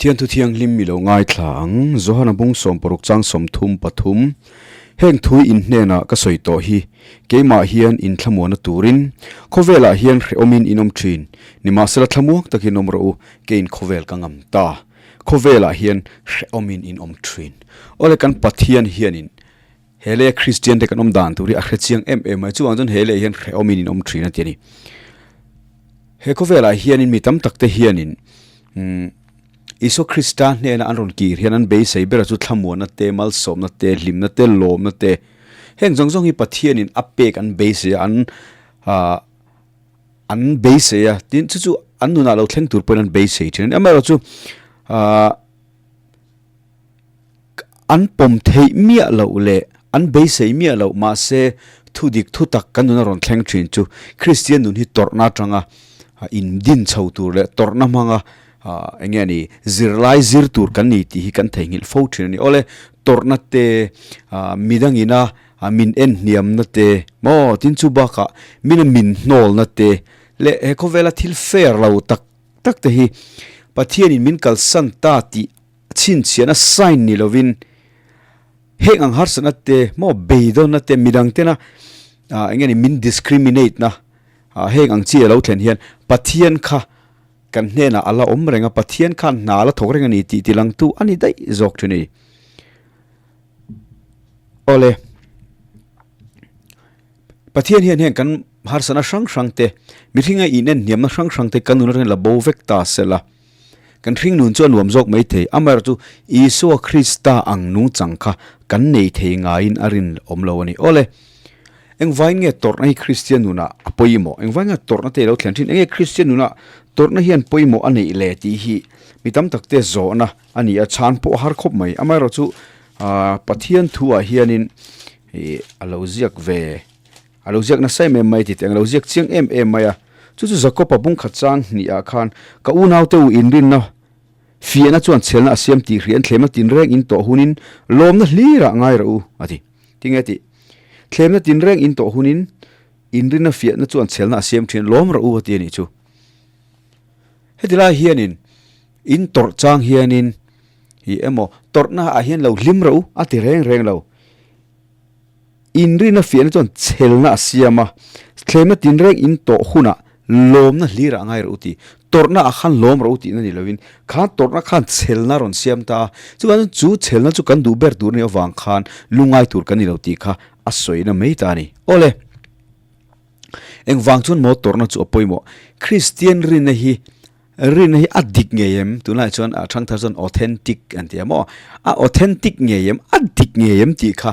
Pathian thu thianghlim mi lo ngaithla ang, Johana bung 60 chang 33, Heng thui in hnenah ka sawi tawh hi, keimah hian in thlamuana turin, khawvelah hian hrehawmin in awm thin, nimahsela thlamuang takin awm rawh u, keiin khawvel ka ngam ta. Khawvelah hian hrehawmin in awm thin. Awle kan Pathian hianin he leh Kristian te kan awm dan tur hi a hre chiang em em mai, chuvang chuan he leh hian hrehawmin in awm thin a ti a ni. He khawvelah hianin mi tam tak te hianin umm Isua Krista hnena an rawn kir hian an beisei bera chu thlamuanna te, malsawmna te, hlimna te, lawmna te heng zawng zawng hi Pathianin a pek an beisei a, an ah an beisei a, tin chu chu an nunah lo thleng tur pawhin an beisei thin a ni. Amaherawhchu ah an pawm theih miah loh leh an beisei miah loh mahse thu dik thu tak kan nuna rawn thleng thin chu Kristian nun hi tawrhna atanga in din chho tur leh tawrhna hmanga eng nge ni zirlai zir tur kan ni tih hi kan theihnghilh fo thin a ni. Awle tawrhna te midangina min en hniamna te maw tin chu bakah mina min hnawlna te leh he khawvela thil fair lo tak tak te hi Pathianin min kalsan ta tih chhinchhiahna sign ni lovin heng ang harsatna te maw beidawnna te midang tena ah eng nge ni min discriminate na ah heng ang chi a lo thlen hian Pathian kha kan hnenah a la awm reng a, Pathian khan hna a la thawk reng a ni tih tilangtu a ni daih zawk thin a ni. Awle. Pathian hian heng kan harsatna hrang hrang te mihringa inen hniamna hrang hrang te kan nun atangin la bo vek ta sela. Kan hringnun chu a nuam zawk mai thei. Amaherawhchu Isua Krista ang nungchang kha kan nei thei ngaiin a rin awm lo a ni. Awle, engvain nge tawrhna hi Kristian nunah a pawimawh? Engvain nge tawrhna te i lo thlen thin? Enge Kristian nunah tawrhna hian pawimawh a neih le tih hi mi tam tak te zawhna a ni a, chhan pawh a har khawp mai. Amaherawhchu Pathian thuah hianin ih a lo ziak ve. A lo ziak nasa em em mai tih ang lo ziak chiang em em mai a. Chu chu Jakob-a bungkhat chang hnih ah khan ka unaute u inrinna fiahna chuan chhelna a siam tih hriain thlemna tinreng in tawh hunin lawmna hlirah ngai rawh u a ti. Tinge tih? Thlemna tinreng in tawh hunin inrinna fiahna chuan chhelna a siam thin lawm rawh u a ti a nih chu. Heti lai hianin in tawrh chang hianin hi emaw tawrhna ah hian lo hlim rawh u a ti reng reng lo. Inrina fiahna chuan chhelna a siam a, thlemna tinreng in tawh hunah lawmna hlir ah ngai rawh u tih, tawrhna ah khan lawm rawh u tihna ni lovin, kha tawrhna khan chhelna a rawn siam ta a, chuvangin chu chhelna chu kan duh ber tur anih avang khan lungngai tur kan ni lo tih kha a sawina mai ta a ni. Awle, engvang chuan maw tawrhna chu a pawimawh? Kristian rinna hi Rinna hi a dik ngei em? Tunlai chuan a thangthar chuan authentic an ti a maw? A authentic ngei em? A dik ngei em tih kha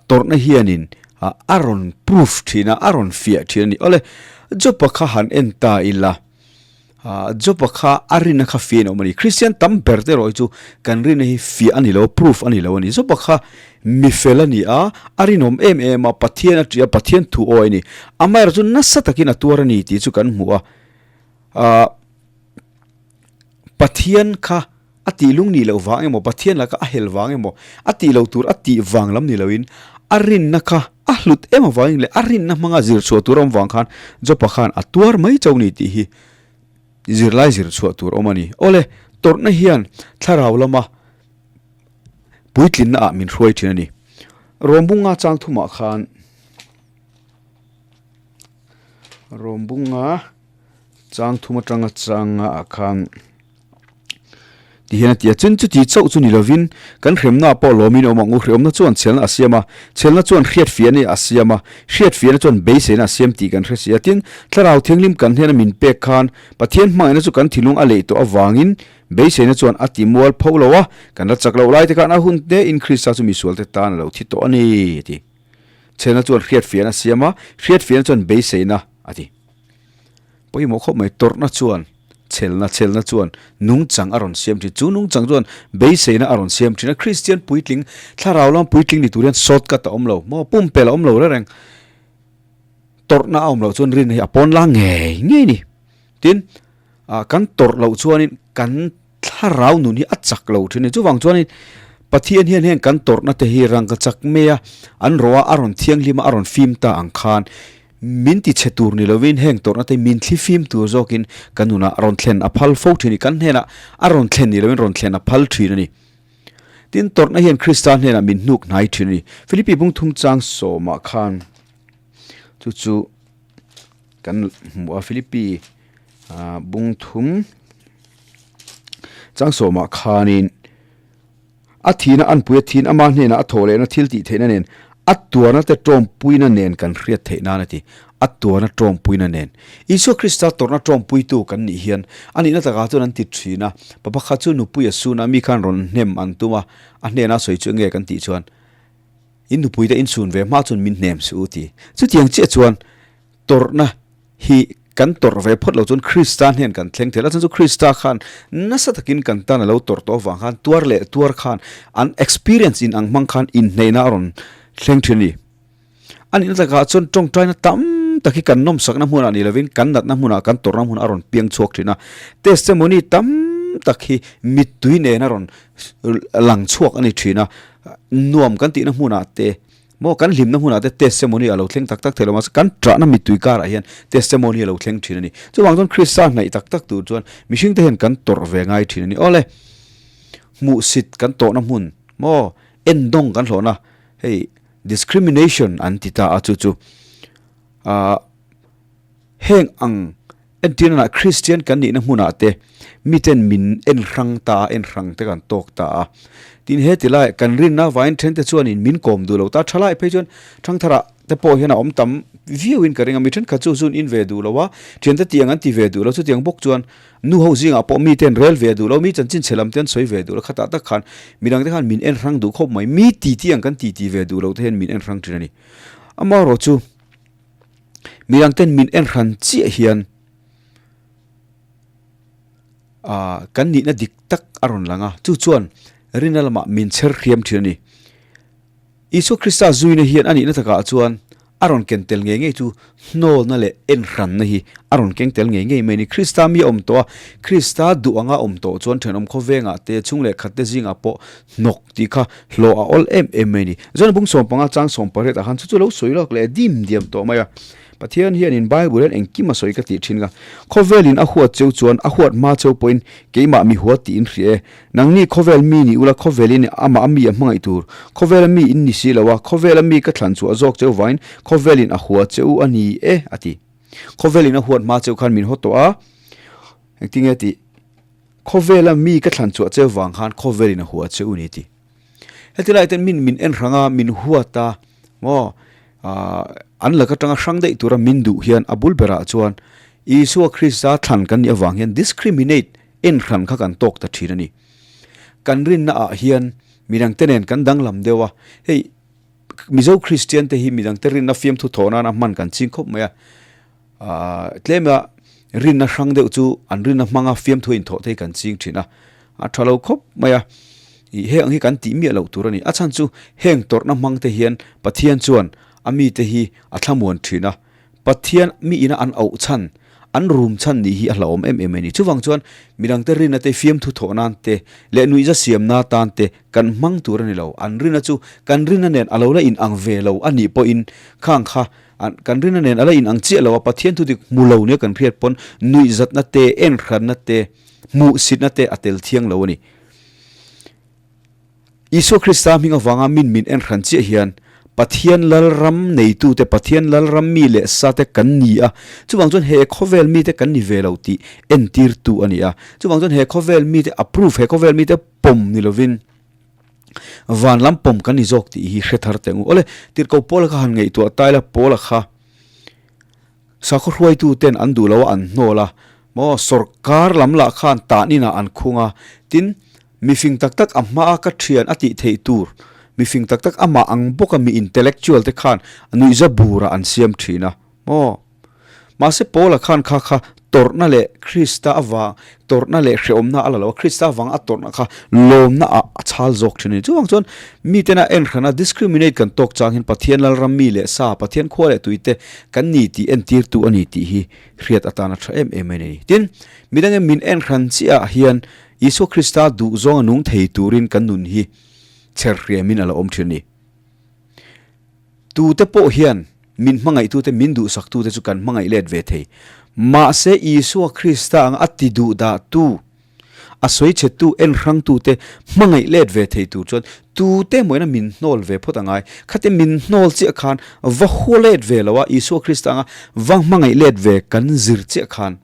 tawrhna hianin a rawn proof thin a, a rawn fiah thin a ni. Awle, Job-a kha han en ta ila, Job-a kha a rinna kha fiah in a awm a ni. Kristian tam ber te erawh hi chu kan rinna hi fiah a ni lo, proof a ni lo a ni. Job-a kha mi fel a ni a, a rinawm em em a, Pathian a ṭih a, Pathian thu awi a ni. Amaherawhchu chu nasa takin a tuar a ni tih chu kan hmu a. Ahh Pathian kha a tih lung nih loh vang emaw, Pathian laka a hel vang emaw, a tih loh tur a tih vang lam ni loin a rinna kha a hlut em avangin leh a rinna hmanga zir chhuah tur a awm vang khan Jopa khan a tuar mai chauh ni tih hi zirlai zir chhuah tur a awm a ni. Awle, tawrhna hian thlarau lama puitlinna ah min hruai thin a ni. Rawmbunga chang thumah khan Rawmbunga chang thum atanga changa ah khan ti hian a ti a, chun chuti chauh chu ni lovin kan hremna ah pawh lawmin a awm ang u, hrehawmna chuan chhelna a siam a, chhelna chuan hriatfiahna a siam a, hriatfiahna chuan beiseina a siam tih kan hre si a, tin thlarau thianghlim kan hnena min pek khan Pathian hmangaihna chu kan thinlung a leih tawh avangin beiseina chuan a ti mual pho lo a, kan la chak loh lai te khan a hun te in Krista chu misual te tan a lo thi tawh a ni a ti. Chhelna chuan hriatfiahna a siam a, hriatfiahna chuan beiseina a ti. Pawimawh khawp mai, tawrhna chuan chhelna, chhelna chuan nungchang a rawn siam thin. Chu nungchang chuan beiseina a rawn siam thin a, Kristian puitling, thlarau lam puitling ni tur hian shortcut a awm lo, maw pumpelh a awm lo reng reng. Tawrhna a awm loh chuan rinna hi a pawn la ngei ngei ni. Tin, kan tawrh loh chuanin kan thlarau nun hi a chak lo thin a ni. Chuvang chuanin Pathian hian heng kan tawrhna te hi rangka chak mai a, an rawh a, a rawn thianghlim a, a rawn fim ta ang khan min ti chhe tur ni lovin heng tawrhna te min thlifim tur zawkin kan nunah rawn thlen a phal fo thin a ni. Kan hnenah a rawn thlen ni lovin rawn thlen a phal thin a ni. Tin, tawrhna hian Krista hnenah min hnuk hnai thin a ni. Philippi bungthum chang sawmah khan chu chu kan hmu a, Philippi bungthum chang sawmah khanin a thihna anpui a thin ama hnenah a thawh lehna thil tih theihna nen a tuarna te tawmpuina nen kan hriat theih nan a ti. A tuarna tawmpuina nen. Isua Krista tawrhna tawmpuitu kan nih hian a nihna takah chuan an ti thin a, pa pakhat chu nupui a sun a, mi khan rawn hnem an tum a, a hnena sawi chu enge kan tih chuan in nupuite in sun ve hma chuan min hnem suh u ti. Chutiang chiah chuan tawrhna hi kan tawrh ve phawt lo chuan Krista hnen kan thleng thei lo. A chhan chu Krista khan nasa takin kan tan a lo tawrh tawh avang khan tuar leh tuar khan an experience in ang hmang khan inhneihna a rawn thleng thin a ni. A nihna takah chuan tawngtaina tam tak hi kan nawmsakna hmunah ni lovin kan natna hmunah kan tawrhna hmunah a rawn piang chhuak thin a. Testimony tam tak hi mittui nen a rawn lang chhuak a ni thin a. Nuam kan tihna hmunah te maw kan hlimna hmunah te testimony a lo thleng tak tak thei lo mahse kan tahna mittui karah hian testimony a lo thleng thin a ni. Chuvang chuan Krista hnaih tak tak tur chuan mihringte hian kan tawrh ve ngai thin a ni. Awle, hmuhsit kan tawhna hmun maw endawng kan hlawhna hei Discrimination an ti ta a chu chu ah heng ang entirna Christian kan nihna hmunah te miten min en hrang ta a en hrang te kan tawk ta a tin he ti lai kan rinna vain then te chuanin min kawm duh lo ta tha lai phei chuan thangthara te pawh hian a awm tam viau in ka ring a mi thenkhat chu zun in ve duh lo a thiante tiang an ti ve duh lo chutiang bawk chuan Nu ho zingah pawh mite an rel ve duh lo, mi chanchin chhe lam te an sawi ve duh lo, khatah tak khan midang te khan min en hrang duh khawp mai, mi titi ang kan titi ve duh lo te hian min en hrang thin a ni. Amaherawh chu midang ten min en hran chiah hian ah kan nihna dik tak a rawn lang a, chu chuan rinna lamah min chher hriam thin a ni. Isua Krista zuina hian a nihna takah chuan a rawn ken tel ngei ngei chu hnawlna leh enhranna hi a rawn keng tel ngei ngei mai a ni. Krista mi a awm tawh a, Krista duh anga awm tawh chuan thenawm khawvengah te, chhung leh khat te zingah pawh hnawk tih kha hlawh a awl em em mai a ni. John bung sawmpanga chang sawmpariat ah khan chu chu lo sawi lawk leh dim diam tawh mai a. Pathian hianin Bible hian engkim a sawi ka tih thin nga. Khawvelin a huat cheu chuan a huat hma cheu pawhin keimah mi huat tiin hria e. Nangni khawvel mi ni ula khawvelin amah a mi a hmangaih tur. Khawvela mi in ni si lo a, khawvela mi ka thlan chhuah zawk cheu vain khawvelin a hua cheu a ni e a ti. Khawvelin a huat hma cheu khan min haw tawh a, engtinge tih? Khawvela mi ka thlan chhuah cheu vang khan khawvelin a hua cheu ni ti. Heti lai ten min min en hrang a, min huat a, maw an lak atanga hrang daih tura min duh hian a bul berah chuan Isua Krista thlan kan nih avang hian discriminate en hran kha kan tawk ta thin a ni. Kan rinna ah hian midangte nen kan danglam deuh a, hei Mizo Kristian te hi midangte rinna fiamthu thawh nana hman kan ching khawp mai a, Aaa tlema rinna hrang deuh chu an rinna hmanga fiamthu a inthawh te hi kan ching thin a, a tha lo khawp mai a, ih heng ang hi kan tih miah loh tur a ni. A chhan chu heng tawrhna hmang te hian Pathian chuan a mite hi a thlamuan thin a, Pathian mi ina an auh chhan, an rum chhan nih hi a hlauhawm em em a ni. Chuvang chuan midangte rinna te fiamthu thawh nan te leh nuihza siamna tan te kan hmang tur a ni lo. An rinna chu kan rinna nen a lo la inang ve lo a nih pawhin khang kha An kan rinna nen a la inang chiah lo a, Pathian thu dik hmu lo nia kan hriat pawn nuihzatna te, enhranna te, hmuhsitna te a tel thiang lo a ni. Isua Krista hming avanga min min enhran chiah hian Pathian Lalram neitute, Pathian Lalram mi leh sate kan ni a, chuvang chuan he khawvel mite kan ni ve lo tih entirtu a ni a. Chuvang chuan he khawvel mite approve, he khawvel mite pawm ni lovin, Van lam pawm kan ni zawk tih hi hre thar teh ang u. Awle, tirhkoh Paula kha han ngaihtuah ta ila, Paula kha sakhaw hruaitu ten an duh lo a, an hnawl a, maw sawrkar lam lah khan tan inah an khung a, tin, mifing tak tak a hmaa ka thian a tih theih tur, mifing tak tak amah ang bawka mi intellectual te khan nuihza burah an siam thin a, maw. Mahse Paula khan kha kha tawrhna leh Krista avang tawrhna leh hrehawmna a la lo a, Krista avanga a tawrhna kha lawmna ah a chhal zawk thin a ni. Chuvang chuan mitena enhrana discriminate kan tawk chang hian Pathian Lalram mi leh sa, Pathian khua leh tuite kan ni tih entirtu a ni tih hi hriat atan a tha em em mai a ni. Tin, midangin min enhran chiah ah hian Isua Krista duhzawnga nung thei turin kan nun hi chher hriamin a la awm thin a ni. Tute pawh hian. min hmangaihtute, min duhsaktute chu kan hmangaih let ve thei. Mahse Isua Krista anga a ti duhdahtu, a sawi chhettu, en hrangtute hmangaih let ve thei tur chuan tute mawina min hnawl ve phawt a ngai. Khate min hnawl chiah khan va hua let ve lo a, Isua Krista anga va hmangaih let ve kan zir chiah khan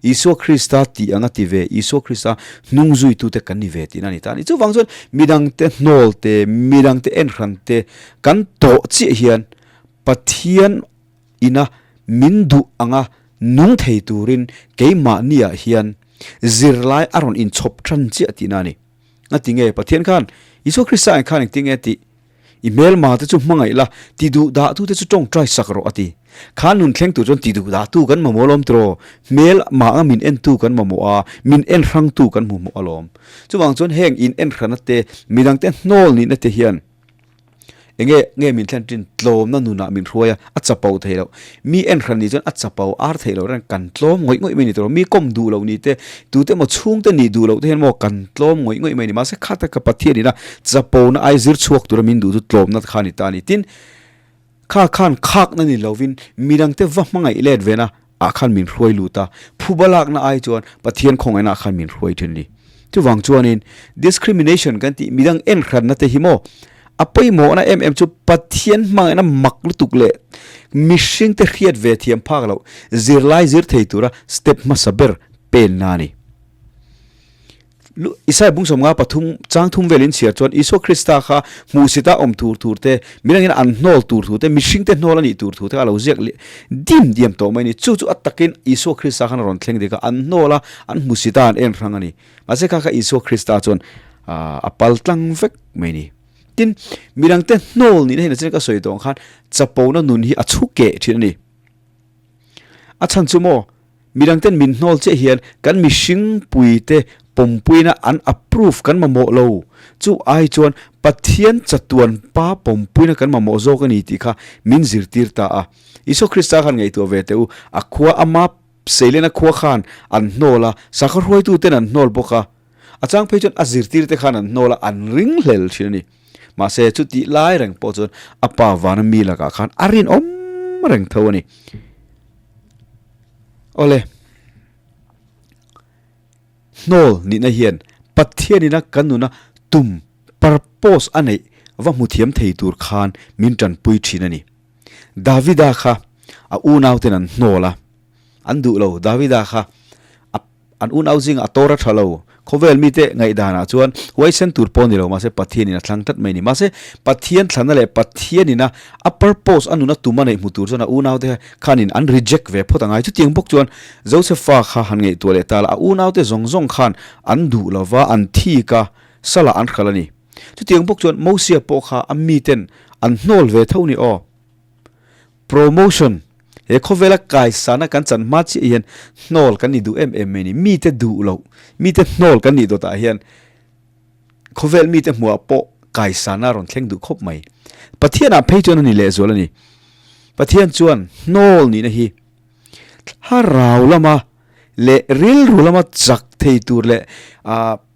Isua Krista tih anga ti ve, Isua Krista hnung zuitute kan ni ve tihna a ni ta a ni. Chuvang chuan midangte hnawl te, midangte en hran te kan tawh chiah hian Pathian ina min duh anga nung thei turin keimahniah hian zirlai a rawn inchhawp tan chiah tihna a ni. A ti nge? Pathian khan Isua Krista ang khan engtin nge tih? I hmelma te chu hmangaih la, ti duh dah tu te chu tawngtai sak rawh a ti. Kha nun thleng tur chuan ti duh dah tu kan mamawh alawm tiraw? Hmel mah anga min en tu kan mamawh a, min en hrang tu kan hmu hmawh alawm. Chuvang chuan heng in en hrana te, midang te hnawl nihna te hian Enge nge min thlen ṭin tlawmna nunah min hruai a, a chapo thei loh. Mi en hran nih chuan a chapo ar theih loh reng, kan tlawm ngawih ngawih mai ni tur. Mi kawm duh loh ni te, tute emaw chhungte nih duh loh te hian maw kan tlawm ngawih ngawih mai ni. Mahse kha taka Pathian ina chapona ai zir chhuak tura min duh chu tlawmna kha a ni ta a ni. Tin, kha khan khakna ni lovin midangte va hmangaih let vena ah khan min hruai lut a, phuba lakna ai chuan Pathian khawngaihna ah khan min hruai thin a ni. Chuvang chuanin discrimination kan tih midang en hranna te hi maw a pawimawhna em em chu Pathian hmangaihna mak lutuk leh mihring te hriat ve thiam phak loh zirlai zir thei tura step hmasa ber penna a ni. Isaiah bungsawmnga pathum chang thum velin chhiar chuan Isua Krista kha hmuhsita awm tur tur te, midangin an hnawl tur thu te, mihringte hnawl a nih tur thu te kha a lo ziak leh dim diam tawh mai a ni. Chu chu a takin Isua Krista khan a rawn thleng dik a, an hnawl a, an hmuhsita an en hrang a ni. Mahse kha kha Isua Krista chuan a pal tlang vek mai a ni. Tin, midangte hnawl nihna hi nachin ka sawi tawh ang khan chapona nun hi a chhu keh thin a ni. A chhan chu maw? Midangten min hnawl chiah hian kan mihring puite pawmpuina an approve kan mamawh lo. Chu ai chuan Pathian chatuan pa pawmpuina kan mamawh zawk a ni tih kha min zirtir ta a. Isua Krista khan ngaihtuah ve teh u, a khua ama Seilena khua khan an hnawl a, sakhaw hruaituten an hnawl bawk a. A chang phei chuan a zirtirte khan an hnawl a, an ringhlel thin a ni. Mahse chutih lai reng pawh chuan a pa vana mi lakah khan a rinawm reng tho a ni. Awle, hnawl nihna hian Pathianina kan nuna tum, purpose, a neih va hmu thiam thei tur khan min tanpui thin a ni. Davida kha a unauten an hnawl a, an duh lo. Davida kha a An unau zingah a tor a tha lo. Khawvel mite ngaihdanah chuan huaisen tur pawh a ni lo, mahse Pathianin a thlang tlat mai a ni. Mahse Pathian thlanna leh Pathianin a a purpose, a nuna tum a neih hmu tur chuan a unaute khanin an reject ve phawt a ngai. Chutiang bawk chuan Josepha kha han ngaihtuah leh ta la, a unaute zawng zawng khan an duh lo va, an thik a, salah an hral a ni. Chutiang bawk chuan Mosia pawh kha a miten an hnawl ve tho ni aw. Promotion, He khawvela kaisana kan chan hma chiah hian hnawl kan ni duh em em mai a ni. Mite duh loh, mite hnawl kan nih dawtah hian khawvel mite hmuhah pawh kaisana a rawn thleng duh khawp mai. Pathianah phei chuan a ni lehzual a ni. Pathian chuan hnawl nihna hi thlarau lama leh rilru lama chak thei tur leh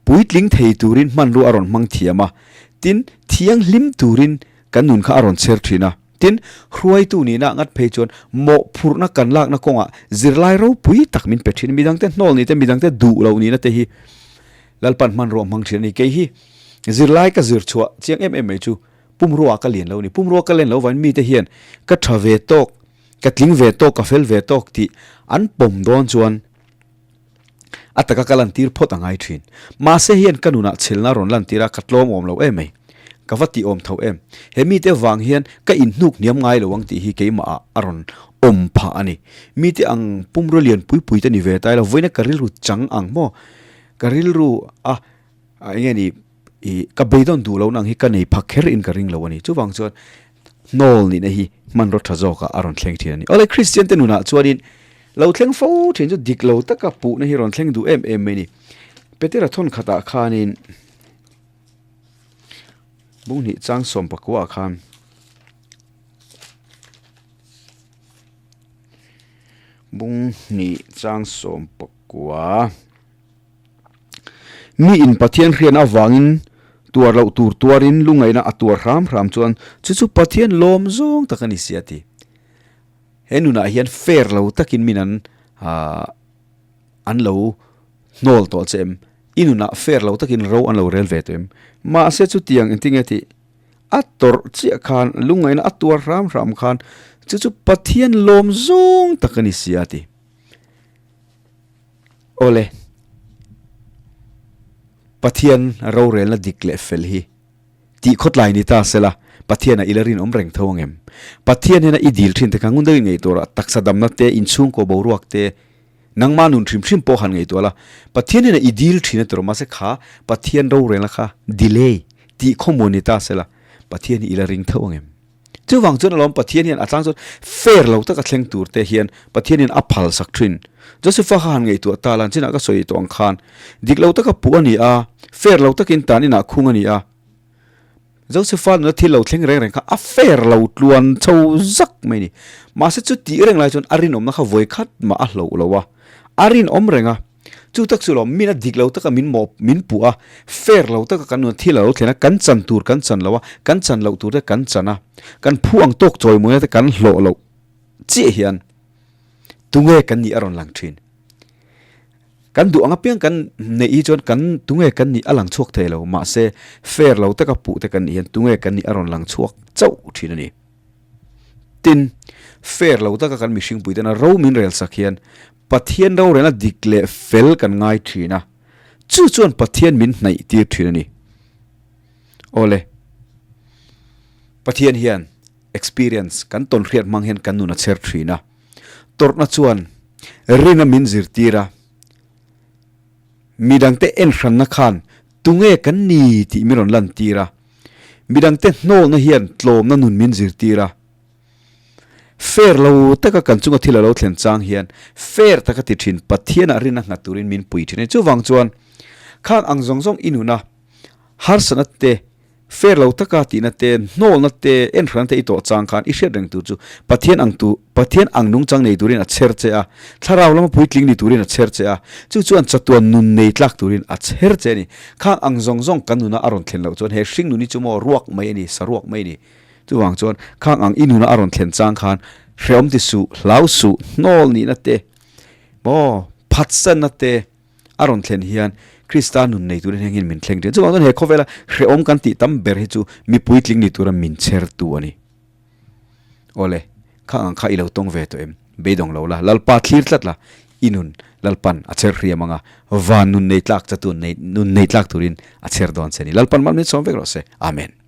puitling thei turin hmanrua a rawn hmang thiam a. Tin, thianghlim turin kan nun kha a rawn chher thin a. Tin, hruaitu nihna ngat phei chuan mawhphurhna kan lakna kawngah zirlai ropui tak min pe thin. Midangte hnawl nih te, midangte duh loh nihna te hi Lalpan hmanrua hmang thin a ni. Kei hi zirlai ka zir chhuah chiang em em mai chu pumrua ka lian lo a ni. Pumrua ka len lo vangin mite hian ka tha ve tawk, ka tling ve tawk, ka fel ve tawk tih an pawm dawn chuan A taka ka lantir phawt a ngai thin. Mahse hian ka nunah chhelna rawn lantir a, ka tlawm awm lo em mai. Ka va tih awm tho em. He mite vang hian ka inhnuk hniam ngai lo ang tih hi keimah ah a rawn awm phah a ni. Mite ang pumrua lian pui pui te ni ve ta ila, vawiina ka rilru chang ang maw? Ka rilru a eng nge ni I ka beidawn duh lohna ang hi ka nei phak kher in ka ring lo a ni. Chuvang chuan hnawl nihna hi hmanraw tha zawkah a rawn thleng thin a ni. Awle Kristian te nunah chuanin lo thleng fo thin chu dik lo taka puhna hi rawn thleng duh em em mai a ni. Petera thawn khatah khanin bunghnih chang sawm pakua ah khan bunghnih chang sawm pakua. Mi in Pathian hrian avangin tuar loh tur tuarin lungaihna a tuar hram hram chuan chu chu Pathian lawm zawng tak a ni si a ti. He nunah hian fair lo takin min an an lo hnawl tawh che em? I nunah fair lo takin ro an lo rel ve tawh em? Mahse chutiang engtinge tih a tawrh chiah khan lungngaihna a tuar hram hram khan chu chu Pathian lawm zawng tak a ni si a ti. Awle, Pathian rorelna dik leh fel hi tih khawtlai ni ta sela Pathianah i la rinawm reng tho ang em? Pathian hian a i dil thin te kha ngun deuhin ngaihtuah rah, taksa damna te, inchhungkaw boruak te, nangmah nun hrim hrim pawh han ngaihtuah la, Pathian hian a i dil thin a ti rawh, mahse kha Pathian rorelna kha delay tih khawmuan ni ta sela Pathian hi i la ring tho ang em? Chuvang chuan alawm Pathian hian a tlang chuan fair lo taka thleng tur te hian Pathian hian a phal sak thin. Josepha kha han ngaihtuah ta lan chinah ka sawi tawh ang khan dik lo taka puh a ni a, fair lo takin tan inah khung a ni a. Josepha nuna thil lo thleng reng reng kha a fair lo tluan chho zak mai a ni. Mahse chu tih reng lai chuan a rinawmna kha vawi khat mah a hloh lo a, a rinawm reng a. Chu tak chu lawm, min a dik lo taka min mawp, min puh a, fair lo taka kan nun thil a lo thlen a, kan chan tur kan chan lo a, kan chan loh tur te kan chan a, kan phu ang tawk chawimawina te kan hlawh loh chiah hian tunge kan nih a rawn lang thin. Kan duh ang apiang kan neih hi chuan kan tunge kan nih a lang chhuak thei lo, mahse fair lo taka puh te kan nih hian tunge kan nih a rawn lang chhuak chauh thin a ni. Tin, fair lo taka kan mihringpui tena ro min rel sak hian Pathian rorelna dik leh fel kan ngai thin a, chu chuan Pathian min hnaih tir thin a ni. Awle, Pathian hian experience kan tawn hriat hmang hian kan nun a chher thin a, tawrhna chuan ringa min zirtir a, midangte enhranna khan tunge kan ni tih min rawn lantir a, midangte hnawlna hian tlawmna nun min zirtir a. Fair lo taka kan chunga thil a lo thlen chang hian fair taka ti thin Pathianah rin a nghat turin min pui thin a ni. Chuvang chuan khang ang zawng zawng i nuna harsatna te, fair lo taka tihna te, hnawlna te, enhrana te i tawh chang khan i hriat reng tur chu Pathian ang tu Pathian ang nungchang nei turin a chher che a, thlarau lama puitling ni turin a chher che a, chu chuan chatuan nun nei tlak turin a chher che a ni. Khang ang zawng zawng kan nuna a rawn thlen loh chuan he hring nun hi chu maw ruak mai a ni, saruak mai a ni. Chuvang chuan khang ang i nuna a rawn thlen chang khan hreawm ti suh, hlau suh, hnawl nihna te, maw phatsanna te a rawn thlen hian Krista nun nei turin heng hian min thleng thin. Chuvang chuan he khawvela hreawm kan tih tam ber hi chu mipui tling ni tura min chher tu a ni. Awle, khang ang kha i lo tawng ve tawh em? Beidawng lo la, Lalpa thlir tlat la, i nun Lalpan a chher hriam ang a, van nun nei tlak chatuan nei nun nei tlak turin a chher dawn che a ni. Lalpan mal min sawm vek rawh se. Amen.